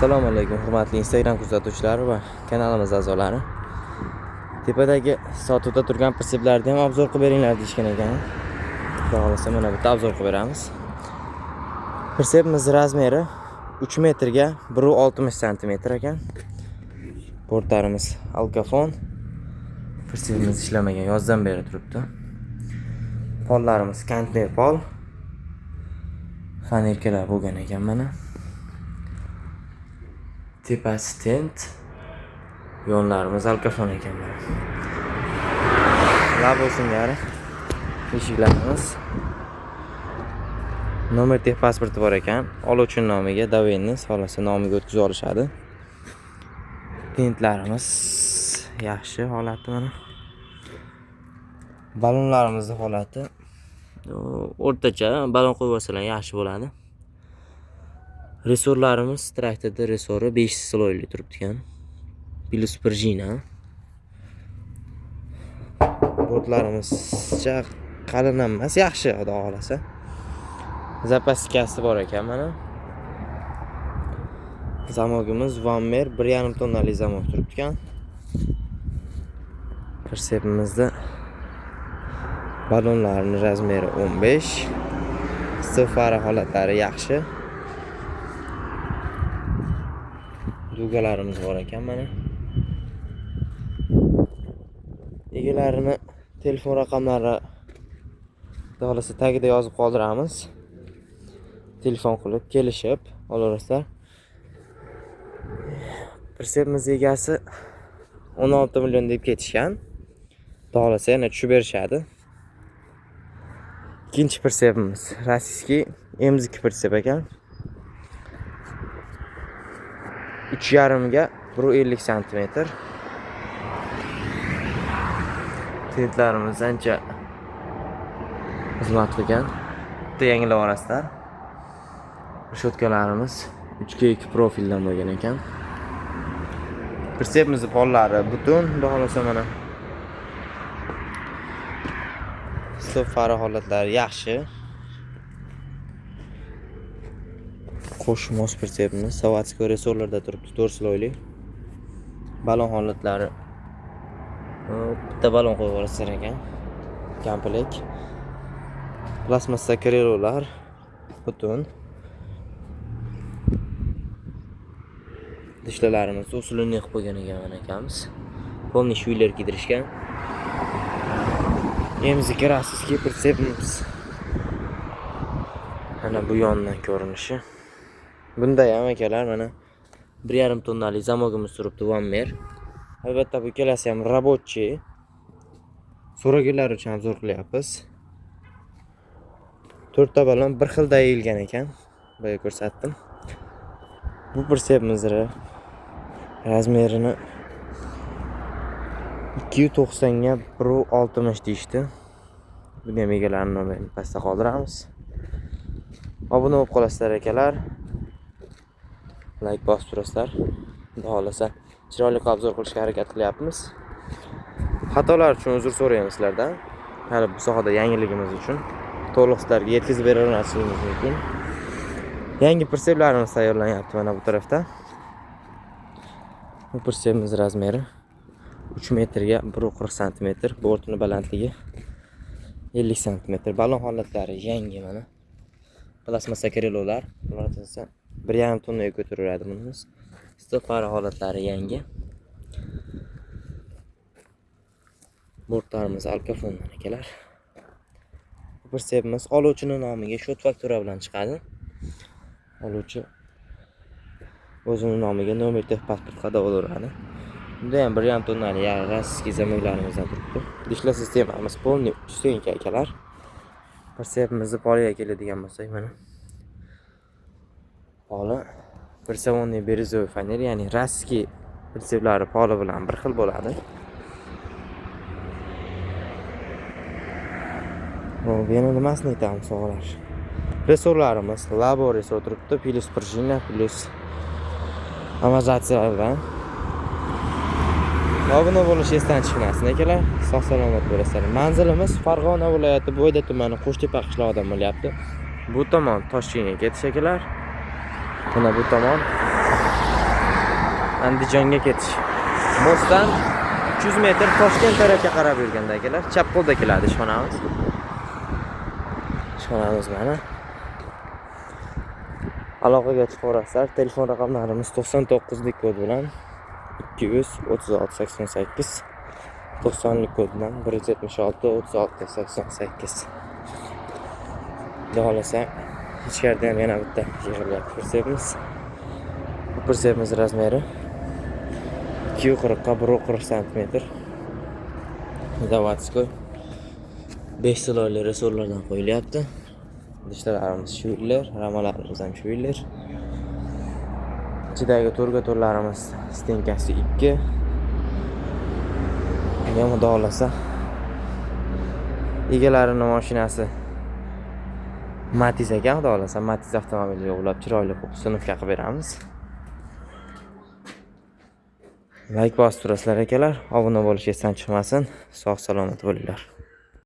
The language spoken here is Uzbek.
Assalomu alaykum hurmatli Instagram kuzatuvchilari va kanalimiz a'zolari. Tepadagi sotuvda turgan prinsiplarni ham obzor qilib beringlar deyishgan ekan. Xudo xohlasa mana bitta obzor qilib beramiz. Prinsipimiz razmeri 3 metrga 1.60 santimetr ekan. Bortlarimiz alkafon. Prinsipimiz ishlamagan, yozdan beri turibdi. Pollarimiz konteyner pol. Fanerkalar bo'lgan ekan mana. Tepasi tent. Yonlarimiz alkafon ekan mana. Labo singari eshiklarimiz. Nomer tex pasporti bor ekan. Oluvchi nomiga dovenni xohlasa nomiga o'tkazib olishadi. Tentlarimiz yaxshi holati mana. Ballonlarimizning holati o'rtacha, ballon qo'yib olsalar yaxshi bo'ladi. Resorlarimiz traktorda resori 5 sloyli turibdi ekan. Plus prujina. Bortlarimiz qalin emas, yaxshi xudo xohlasa. Zapaskasi bor ekan mana. Zamogimiz Vanmer 1.5 tonnalik zamok turibdi ekan. Persepimizda ballonlarning razmeri 15. Sifari holatlari yaxshi. Dugalarimiz bor ekan mana. Egalarini telefon raqamlari xudo xohlasa tagida yozib qoldiramiz. Telefon qilib kelishib olaverasizlar. Persepimiz egasi 16 million deb ketishgan. Xudo xohlasa yana tushib berishadi. Ikkinchi persepimiz rossiyskiy M2 persep ekan. 3.5 ga 1.50 santimetr. Tentlarimiz ancha xizmat qilgan. Bitta yangilab olasizlar. Reshotkalarimiz 3 ga 2 profildan bo'lgan ekan. Persepimiz pollari butun, xudo xohlasa mana. Stop fara holatlari yaxshi. Qo'shmos persepimiz savatskiy resorlarda turibdi, 4 sloyli. Balon holatlari bitta balon qo'yib olasizlar ekan. Komplekt. Plastmassa krilolar butun. Dishlarimiz usulini qilib qo'ygan ekan mana akamiz. Polni shuylar kiydirishgan. M2 rossiyskiy pritsepimiz. Mana bu yondan ko'rinishi. Bunda ham akalar mana 1.5 tonnalik zamogimiz turibdi Vanmer. Albatta bu ikkalasi ham rabochiy. So'raganlar uchun obzor qilyapmiz. 4 ta balon bir xilda yeyilgan ekan. Boya ko'rsatdim. Bu pritsepimiz razmerini 290 ga 1.60 deyishdi. Buni ham egalarini nomerini pastda qoldiramiz. Obuna bo'lib qolasizlar akalar. Like bosib turasizlar. Xudo xohlasa chiroyli qilib obzor qilishga harakat qilyapmiz. Xatolar uchun uzr so'raymiz sizlardan. Hali bu sohada yangiligimiz uchun to'liq sizlarga yetkazib bera olmasligimiz mumkin. Yangi pritseplarimiz tayyorlanyapti mana bu tarafda. Bu pritsepimiz razmeri 3 metrga 1.40 santimetr, bortini balandligi 50 santimetr. Balon holatlari yangi mana. Plastmassa krilolar, ular esa 1.5 tonnaga ko'tariladi bunimiz. Stop fara holatlari yangi. Bortlarimiz alkafondan akalar. Bu pritsepimiz oluvchining nomiga shot faktura bilan chiqadi. Oluvchi o'zining nomiga nomer tex pasport qadab olaveradi. Bunda ham 1.5 tonnalik rossiyskiy zamoklarimizdan turibdi. Dishlar sistemamiz polniy ustenka akalar. Pritsepimizni poliga keladigan bo'lsak mana. Poli pritseponni berezovый faner, ya'ni rossiyskiy pritseplari poli bilan bir xil bo'ladi. Xo'p, yana nimasini aytamiz og'alar? Resorlarimiz labo resor turibdi, plus prujina, plus amortizatsiyalar bilan. Obuna bo'lish esdan chiqmasin akalar. Sog' salomat bo'lasizlar. Manzilimiz Farg'ona viloyati Bo'yda tumani Qo'shtepa qishlog'idan bo'lyapti. Bu tomon Toshkentga ketish akalar. Mana bu tomon Andijonga ketish. Mostdan 300 metr Toshkent tarafga qarab yurganda akalar, chap qo'lda keladi ishxonamiz. Ishxonamiz mana. Aloqaga chiqaverasizlar. Telefon raqamlarimiz 99lik kod bilan 236 88, 90lik kod bilan 176 36 88. Xudo xohlasa, ichkarida ham yana bitta yig'ilyapti pritsepimiz. Bu pritsepimiz размер i 240 ga 140 santimetr. Заводской 5 слой li ressorlardan qo'yilyapti. Idishlarimiz Schwiller, ramalarimiz ham Schwiller. Ichidagi to'rga to'rlarimiz стенка si 2. Buni ham, xudo xohlasa, egalarini mashinasi Matiz ekan, xudo xohlasa, Matiz avtomobiliga ulab chiroyli qilib установка qilib beramiz. Layk bosib turasizlar akalar, obuna bo'lish esdan chiqmasin. Sog' salomat bo'linglar.